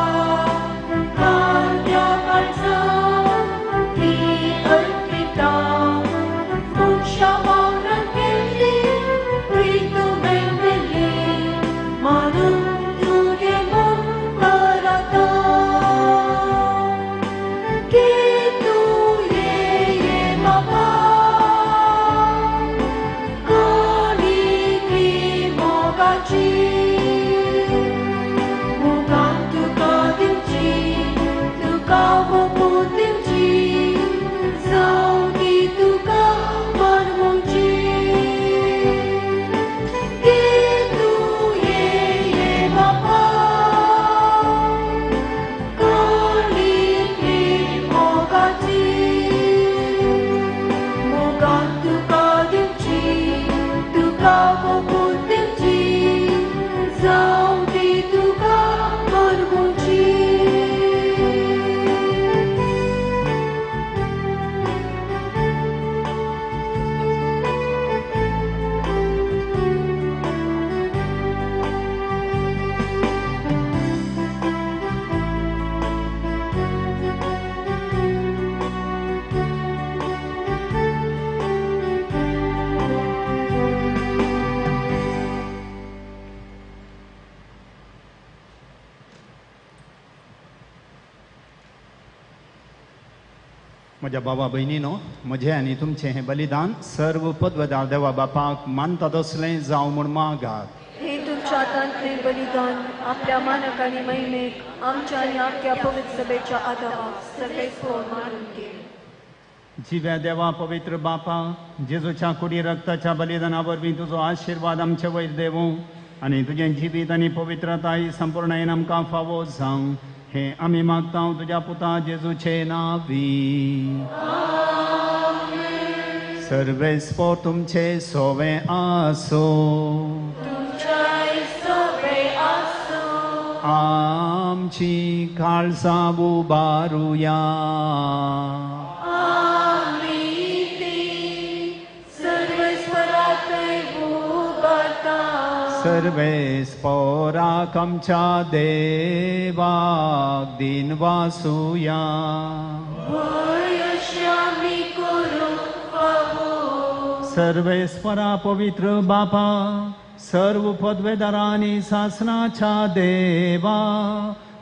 कांद्या काळजान ती अर्पिता मनशा वावरान केल्ली प्रितुमेन दिल्ली मानून तुगे मन पराता के तू ये ये बाबा काली मोगाची मोगान तुका दिवची तुका वोपून दिवची जावं ती तुका मानवची के तू ये ये बाबा काली मोगाची मोगान तुका दिवची तुका वोपून दिवची जावं ती तुका मानवची. म्हज्या बाबा भयणीनो, म्हजें आनी तुमचें हें बलिदान सर्व पदवदार देवा बापाक मानता तसलें जावं म्हूण मागात. हे तुमच्या हातांतलें बलिदान आपल्या मानक आनी महिमेक आमच्या आनी आख्या पवित्र सभेच्या आदावाक सगळे मानून घे. जिव्या देवा पवित्र बापा, जेजूच्या कुडी रक्ताच्या बलिदाना वरवीं तुजो आशिर्वाद आमचे वयर देवूं आनी तुजें जिवीत आनी पवित्रताय संपूर्णायेन आमकां फावो जावं हें आमी मागता तुज्या पुता जेजूचे नांवी. सर्वेस्पोर तुमचे सोवे आसूं. आमची काळजां उबारुया. सर्वेस्पोराक आमच्या देवाक दिन वासुया. सर्वेस्परा पवित्र बापा, सर्व पदवेदारांनी सासनाच्या देवा,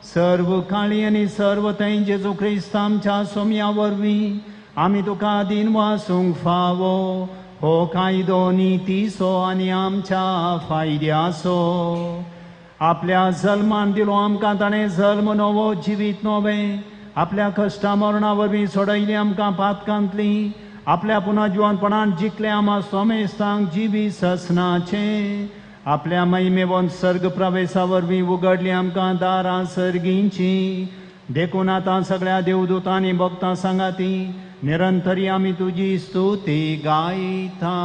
सर्व काळी आनी सर्व थंय जेजू क्रिस्त आमच्या सोम्या वरवीं आमी तुका दिन वासूंक फावो हो कायदो नितीचो आनी आमच्या फायद्याचो. आपल्या जल्मान दिलो आमकां ताणें जल्म नवो जिवीत नवें, आपल्या कश्टा मरणा वरवीं सोडयली आमकां पातकांतली, आपल्या पुनर्जिवनपणान जिखले आमा सोमेस्तांक जिवी ससनाचें, आपल्या महिमेवन सर्ग प्रवेशा वरवीं उगडली आमकां दारां सर्गींची. देखून आतां सगळ्या देवदूतांनी भक्तां सांगाती निरंतरी आमी तुजी स्तुती गायता.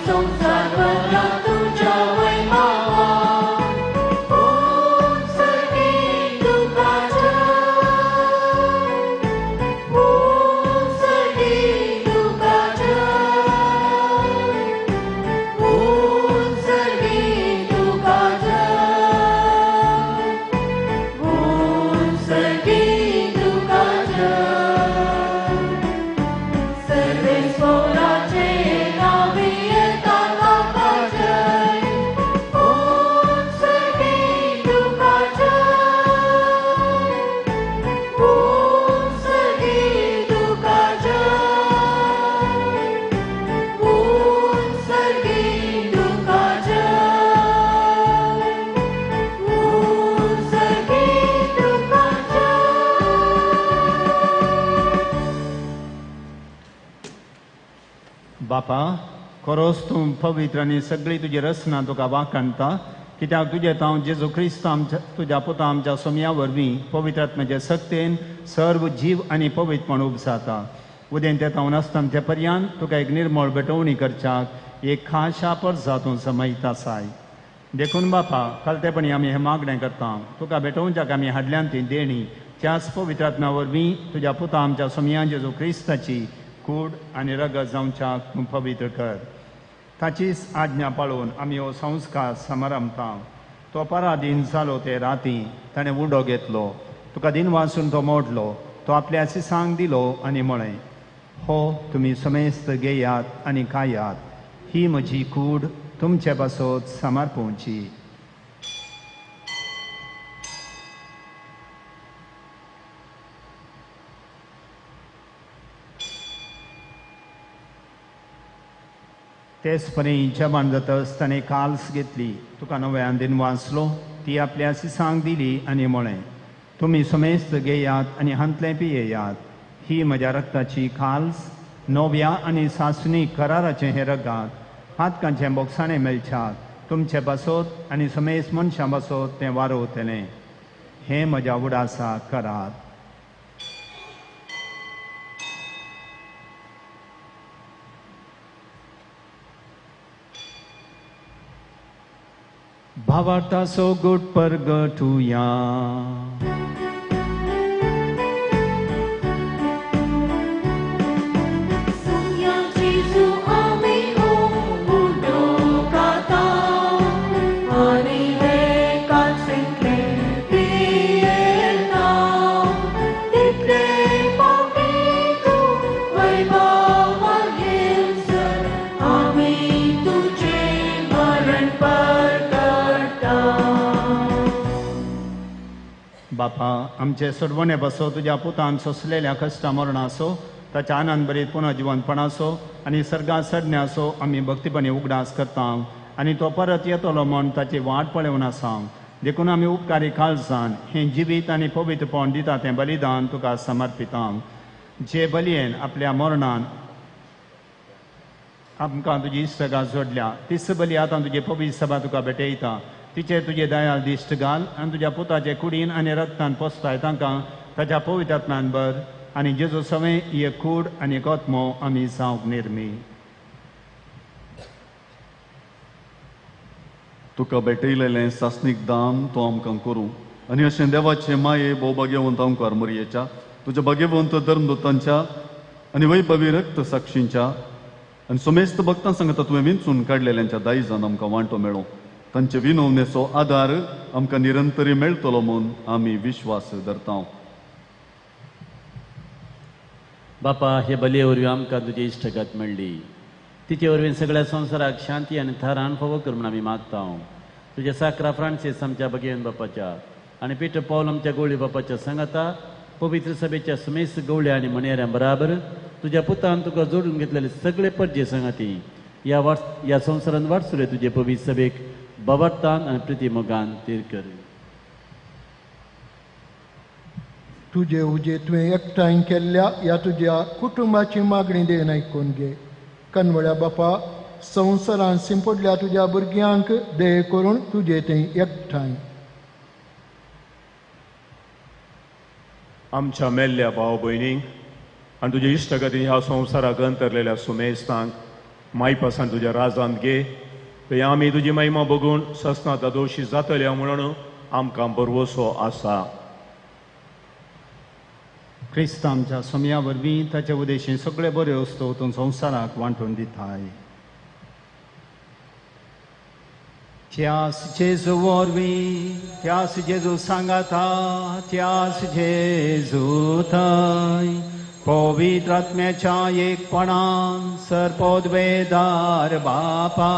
संसार भरला तुझ्या वैभवान. बापा, खरोच तूं पवित्र आनी सगळी तुजी रचना तुका वाखाणता, कित्याक तुजें हांव जेजू क्रिस्त आमच्या तुज्या पुता आमच्या सोमया वरवीं पवित्र आत्म्याचे सक्तेन सर्व जीव आनी पवित्रपण उपजाता. उदें ते तावन आसतना पर्यंत तुका एक निर्मळ भेटवणी करच्याक एक खाशा परजा तूं समयता आसाय. देखून बापा, खालतेपणी आमी हें मागणें करता, तुका भेटोवच्याक आमी हाडल्यान ती देणी त्याच पवित्र आत्म्या वरवीं तुज्या पुता आमच्या सोमया जेजू क्रिस्ताची कूड आनी रगत जावच्याक तूं पवित्र कर. ताचीच आज्ञा पाळून आमी हो संस्कार समारंभता. तो पराधीन जालो ते राती ताणें उडो घेतलो, तुका दिन वाचून तो मोडलो, तो आपल्या सिसांक दिलो आनी म्हळें, हो तुमी समेस्त घेयात आनी खायात, ही म्हजी कूड तुमचे पासत समर्पोवची. तेच परी जेवण जातच ताणें काल्स घेतली, तुका नव्यान दिन वाचलो, ती आपल्या सिसांक दिली आनी म्हळें, तुमी समेस्त घेयात आनी हांतलें पियेयात, ही म्हज्या रक्ताची काल्स, नव्या आनी सासणी कराराचें हें रगात, हातकांचें बोगसाणें मेळच्यात तुमचे पासत आनी समेस्त मनशां पासत तें वारोवतलें. हें म्हज्या उडासा करात. भावार्थाचो गुट परगटुया. बापा, आमचे सोडवणे बसो तुज्या पुतान सोंसलेल्या कश्टा मरणाचो, ताच्या आनंद भरीत पुनर्जिवनपणाचो आनी सर्गात चडण्याचो आमी भक्तीपणी उगडास करता आनी तो परत येतलो म्हूण ताची वाट पळोवन आसा. देखून आमी उपकारी काळजान हें जिवीत आनी पवित्रपण दिता तें बलिदान तुका समर्पिता, जे बलयेन आपल्या मरणान आमकां तुजी इश्टगात जोडल्या. तीच बली आतां तुजी पवित्र सभा तुका भेटयता. तिचेर तुजे दयाल दिश्ट घाल आनी तुज्या पुताचे कुडीन आनी रक्तान पोसताय तांकां ताच्या पवित्र आत्म्यान भर आनी जेजू सवें एक कूड आनी एक आत्मो आमी जावंक निर्मी. तुका भेटयलेलें सासणीक दान तो आमकां करूं आनी अशें देवाचे माये भोव भाग्यवंत अंकार मरयेच्या तुज्या भाग्यवंत धर्मदूतांच्या आनी वैभवी रक्त साक्षींच्या आनी समेस्त भक्तां सांगता तुवें विंचून काडलेल्यांच्या दायजान आमकां वांटो मेळो. तांचे विनवणेचो आदार आमकां निरंतरी मेळटलो म्हूण आमी विश्वास धरता. बापा, हे बलये वरवीं आमकां तुजी इश्टगत मेळ्ळी. तिचे वरवीं सगळ्या संवसाराक शांती आनी थारान फावो कर म्हूण आमी मागता. तुज्या साक्रा फ्रांसीस आमच्या भगेवन बापाच्या आनी पिटर पावल आमच्या गवळी बापाच्या सांगाता पवित्र सभेच्या समेस्त गवळ्या आनी म्हणयाऱ्यां बराबर तुज्या पुतान तुका जोडून घेतलेले सगळे परजे सांगाती ह्या संवसारान वाटसुले तुजे पवित्र सभेक बाबर्तान आनी प्रिती मोगान तीर कर. तुजे उजे तुवें एकठांय केल्ल्या ह्या तुज्या कुटुंबाची मागणी देन आयकून घे. कनवळ्या बापा, संवसारान सिंपडल्या तुज्या भुरग्यांक दे करून तुजे थंय एकठांय. आमच्या मेल्ल्या भाव भयणींक आनी तुज्या इश्टगतीन ह्या संवसाराक अंतरलेल्या सुमेस्तांक मायपासान तुज्या राजांत घे. थंय आमी तुजी महिमा बघून ससना दोशी जातल्या म्हणून आमकां भरवसो आसा. क्रिस्त आमच्या सोमया वरवीं ताचे उदेशीं सगळे बऱ्यो वस्तू तूं संवसाराक वांटून दिताय. त्यास जेजू वरवीं, त्यास जेजू सांगाता, त्यास जेजू थंय पवित्र आत्म्याच्या एकपणान सर्पोद्वेदार बापा,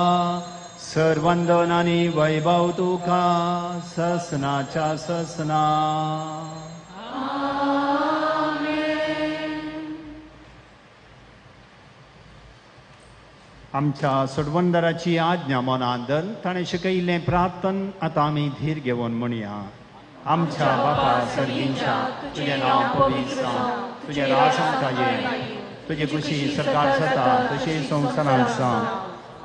सर्वंदन आनी वैभव तुका ससनाच्या ससना. आमच्या सोडवणदाराची आज्ञा मनान धर ताणें शिकयिल्लें प्रार्थन आतां आमी धीर घेवन म्हणया. आमच्या बापा सर्गींच्या, तुजें नांव पवित्र जावं, तुजें राज आमकां येवं, तुजी खुशी सरकार जाता तशी संवसारांत जावं.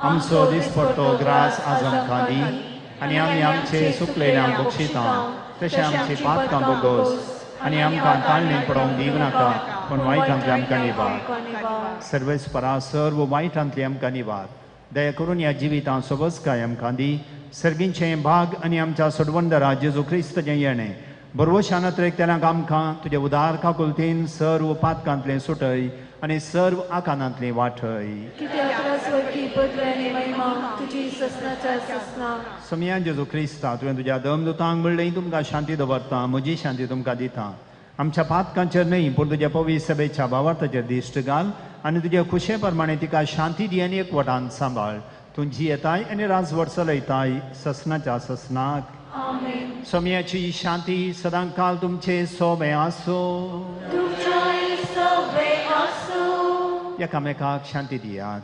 आमचो दिसपडतो ग्रास आज आमकां दी आनी आमी आमचे सुकलेल्यांक बक्षिता तशें आमची पातकां बोगोस आनी आमकां ताळणी पडोवंक दिवं नाका पूण वायटांतली आमकां निवार. सर्वेस्परा सर्व वायटांतली आमकां निवार. दया करून ह्या जिवितांत सोबसकाय आमकां दी. सर्गींचें भाग आनी आमच्या सोडवंदरा जेजू क्रिस्ताचें येणें बरवशान अत्रेकतेल्यांक आमकां तुज्या उदार काकुलतीन सर्व पातकांतलें सुटय आनी सर्व आकानांतलें वाटय. सोमया जेजू क्रिस्ता तुवें तुज्या दमदुतांक म्हणलें तुमकां शांती दवरता म्हजी शांती तुमकां दिता. आमच्या पातकांचेर न्हय पूण तुज्या पवित्र सभेच्या भावार्थाचेर दिश्ट घाल आनी तुज्या खुशे प्रमाणे तिका शांती दी आनी एकवटान सांबाळ. तूं जियेताय आनी राजवट चलयताय ससनाच्या ससनाक. सोमयाची शांती सदांकाल तुमचे सोबे आसो. एकामेकाक शांती दियात.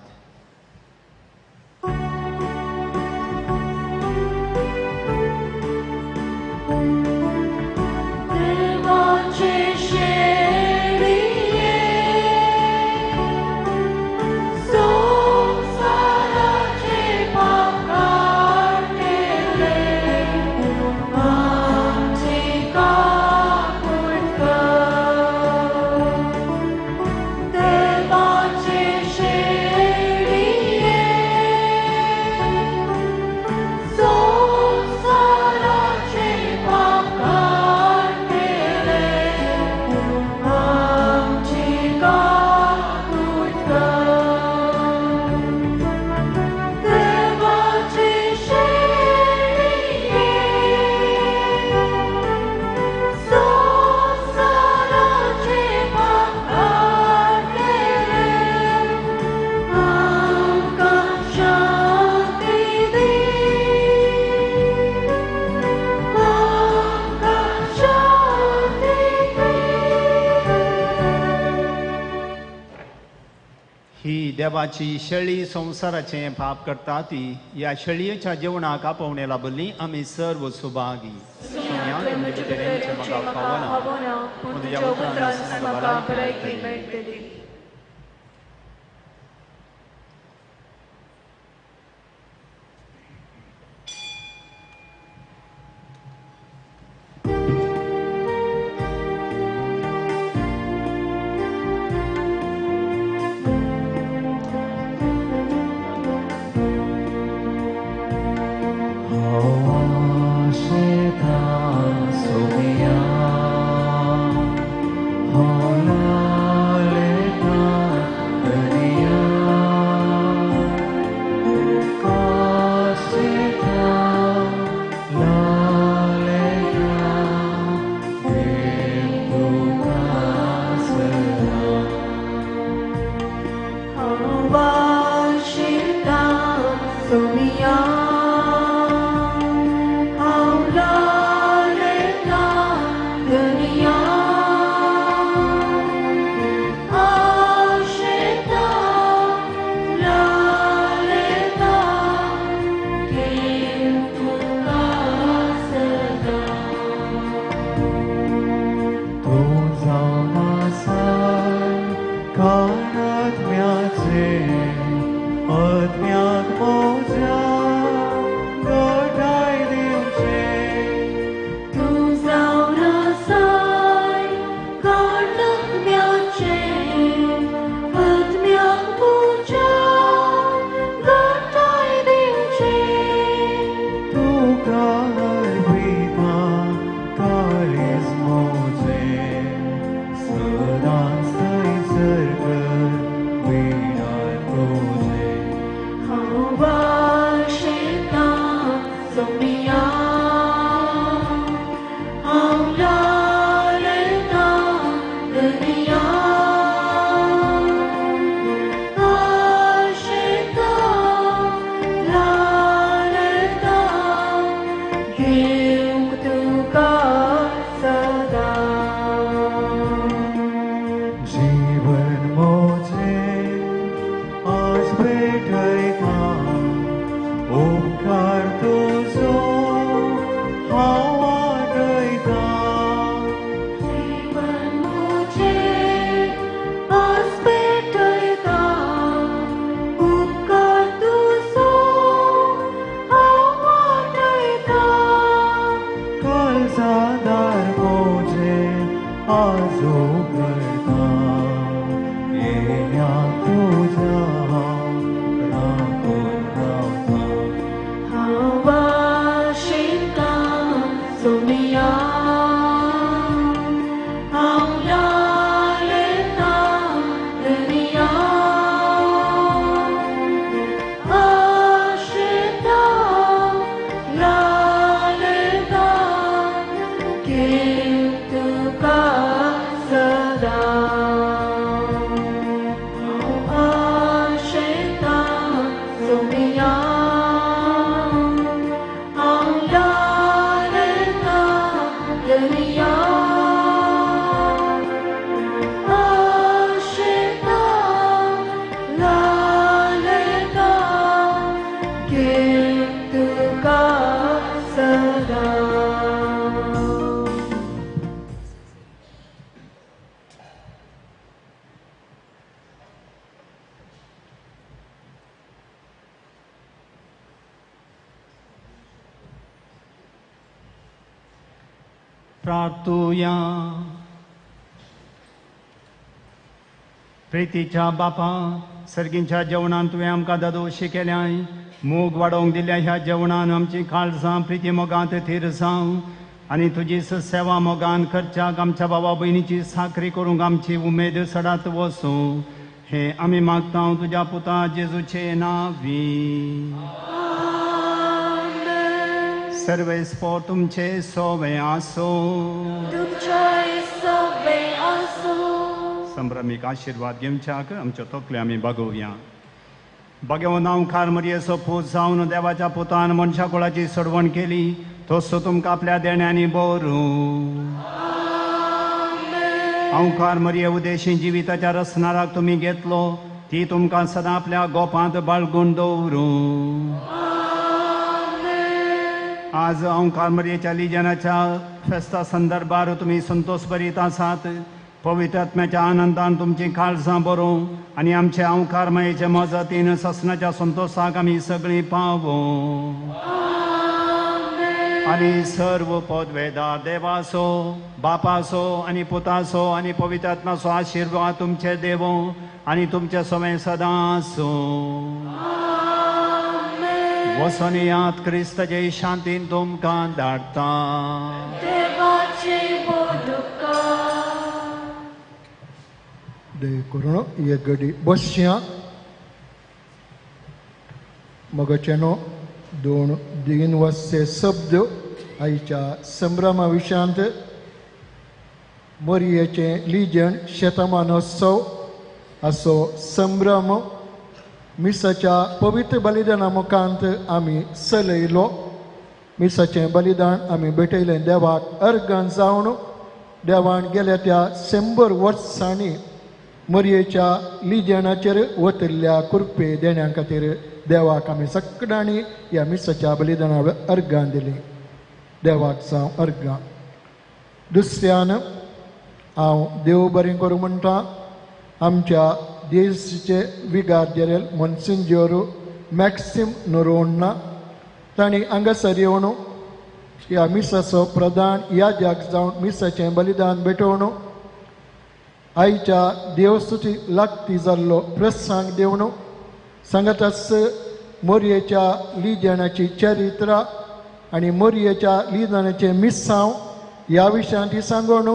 देवाची शेळी संवसाराचें पाप करता ती ह्या शेळयेच्या जेवणाक आपोवणे लाभली आमी सर्व सुभागी. Sonia, hola. आजो करता येण्या तुज्या राखून रावता. हांव आशेतां सोमिया, हांव लालतां धनिया, आशेतां लालतां घेव तुका सदां. हांव आशेतां सोमिया, हांव लालतां धनिया, आशेतां लालतां घेव तुका सदां. प्रार्थुया. प्रितीच्या बापा, सर्गींच्या जेवणान तुवें आमकां दादोशी केल्याय, मोग वाडोवंक दिल्या ह्या जेवणान आमची काळजां प्रिती मोगांत थीर जावं आनी तुजी सेवा मोगान करच्याक आमच्या बाबा भयणीची साकरी करूंक आमची उमेद सडात वसूं, हें आमी मागता तुज्या पुता जेजूचे नांवी. सर्वेस्पोर तुमचे सोवे आसो. तुमच्या सोवे आसो. संभ्रमीक आशिर्वाद घेवच्याक आमच्यो तकल्यो आमी बागोवया. बागेवन मुखार मरयेचो पूत जावन देवाच्या पुतान मनशा कुळाची सोडवण केली, तसो तुमकां आपल्या देण्यांनी बरूं. अंवकार मरये उदेशी जिविताच्या रसनाराक तुमी घेतलो, ती तुमकां सदां आपल्या गोपांत बाळगून दवरूं. आज अंवकार मरयेच्या लिजनाच्या फेस्ता संदर्भार तुमी संतोष भरीत आसात. पवित्र आत्म्याच्या आनंदान तुमची काळजां बरोवं आनी आमचे अंवकार मायेचे मजतीन ससनाच्या संतोषाक आमी सगळीं पावों. आनी सर्व पदवेदार देवाचो, बापाचो आनी पुताचो आनी पवित्र आत्म्याचो आशिर्वाद तुमचे देवो आनी तुमचे समें सदां आसूं. वसोन याद क्रिस्ताचे शांतीन तुमकां धाडटा. दया करून एक घडी बसया. मगचेनो दोन तीन वर्से शब्द आयच्या संभ्रमा विशयांत मोरयेचें लिजण शतमानोत्सव असो संभ्रम मिसाच्या पवित्र बलिदाना मुखांत आमी चलयलो. मिसाचें बलिदान आमी भेटयलें देवाक अर्गण जावन देवान गेल्या त्या 100 वर्सांनी मोरयेच्या लिजणाचेर वतिल्ल्या कृपे देण्या खातीर देवाक आमी सगळ्यांनी ह्या मिसाच्या बलिदाना अर्गां दिली. देवाक जावं अर्गां. दुसऱ्यान हांव देव बरें करूं म्हणटा आमच्या देशचे विगार जेरेल मोन्सिंजोर मॅक्सिम नोरोण्णा तांणी हांगासर येवन ह्या मिसाचो प्रधान याजक जावन मिसाचें बलिदान भेटोवन आयच्या देवस्तुती लागती जाल्लो प्रसंग दिवन सांगताच मोरयेच्या लिजणाची चरित्र आनी मोरयेच्या लिजणाचें मिसांव ह्या विशयांत ती सांगून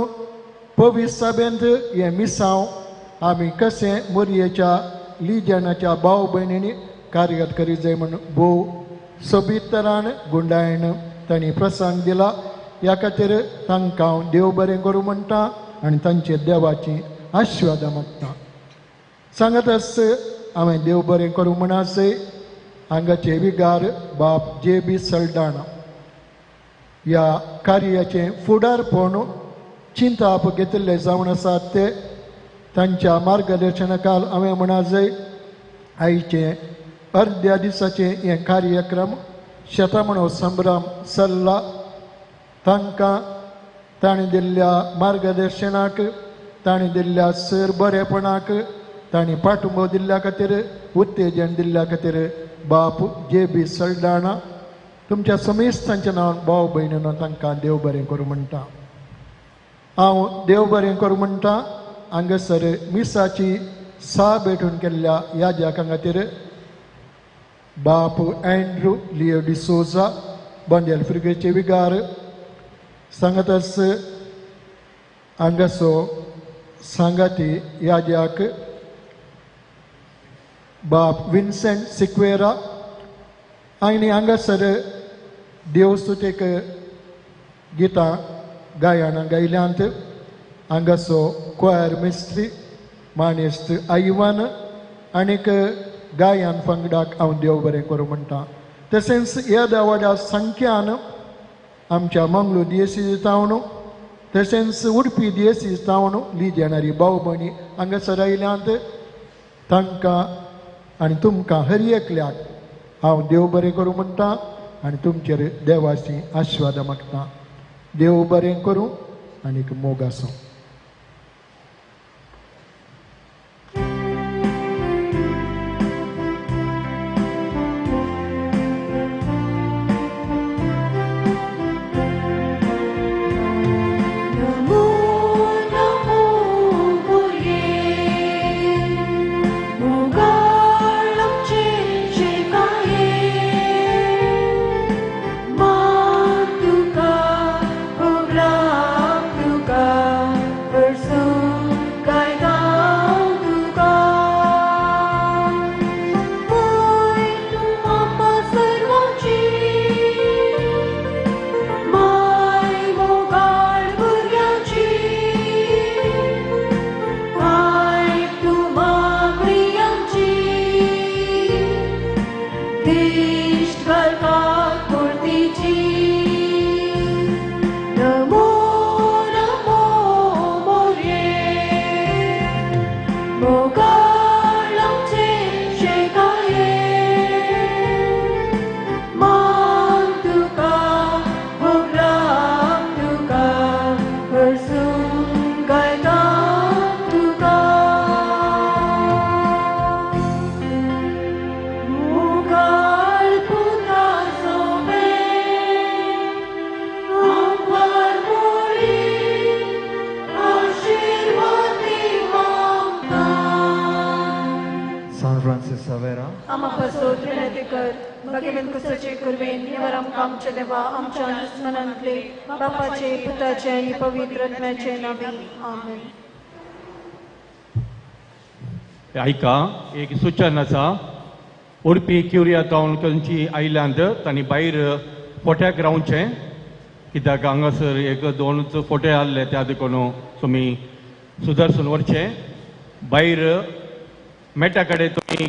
पवित्र सभेंत हें मिसांव आमी कशें मोरयेच्या लिजणाच्या भाव भयणींनी कार्यरत करीत जाय म्हूण भोव सोबीत तरान गुंडायन तांणी प्रसंग दिला. ह्या खातीर तांकां हांव देव बरें करूं म्हणटा आनी तांचे देवाची आशिर्वादां मागता. सांगताच हांवें देव बरें करूं म्हणासे हांगाचे विगार बाप जे बी सल्डाणा ह्या कार्याचें फुडारपण चिंताप घेतिल्ले जावन आसात ते तांच्या मार्गदर्शनाखाल हांवें म्हणाजय आयचें अर्द्या दिसाचें हें कार्यक्रम शतमानो संभ्रम चल्ला. तांकां ताणें दिल्ल्या मार्गदर्शनाक, ताणें दिल्ल्या सर बरेपणाक, ताणें पाठिंबो दिल्ल्या खातीर, उत्तेजन दिल्ल्या खातीर बाप जे बी सल्डाणा तुमच्या समेस्तांच्या नांवान भाव भयणीनो तांकां देव बरें करूं म्हणटा. हांव देव बरें करूं म्हणटा हांगासर मिसाची सा भेटून केल्ल्या याज्याकां खातीर बाप अँड्रू लियो डिसोजा बंदेल फ्रिगेचे विगार सांगतस हांगासो सांगाती याज्याक बाप विन्सेंट सिक्वेरा आनी हांगासर देवस्तुतेक गितां गायनां गायल्यांत हांगासो क्वायर मिस्त्री मानेस्त आयवान आनीक गायन पंगडाक हांव देव बरें करूं म्हणटा. तशेंच येद्या व्हडा संख्यान आमच्या मंगळूर दियेसी जावन तशेंच उडपी दियेसी जावन लिजेणारी भाव भयणी हांगासर आयल्यांत तांकां आनी तुमकां हर एकल्याक हांव देव बरें करूं म्हणटा आनी तुमचेर देवाची आशिर्वाद मागता. देव बरें करूं आनीक मोग आसूं. आयका एक सूचन आसा. उडपी क्युरिया टावन खंयची आयल्यांत तांणी भायर फोट्याक रावचें कित्याक हांगासर एक दोनच फोटे आहले त्या देखून तुमी सुदर्शन व्हरचें भायर मेटा कडेन तुमी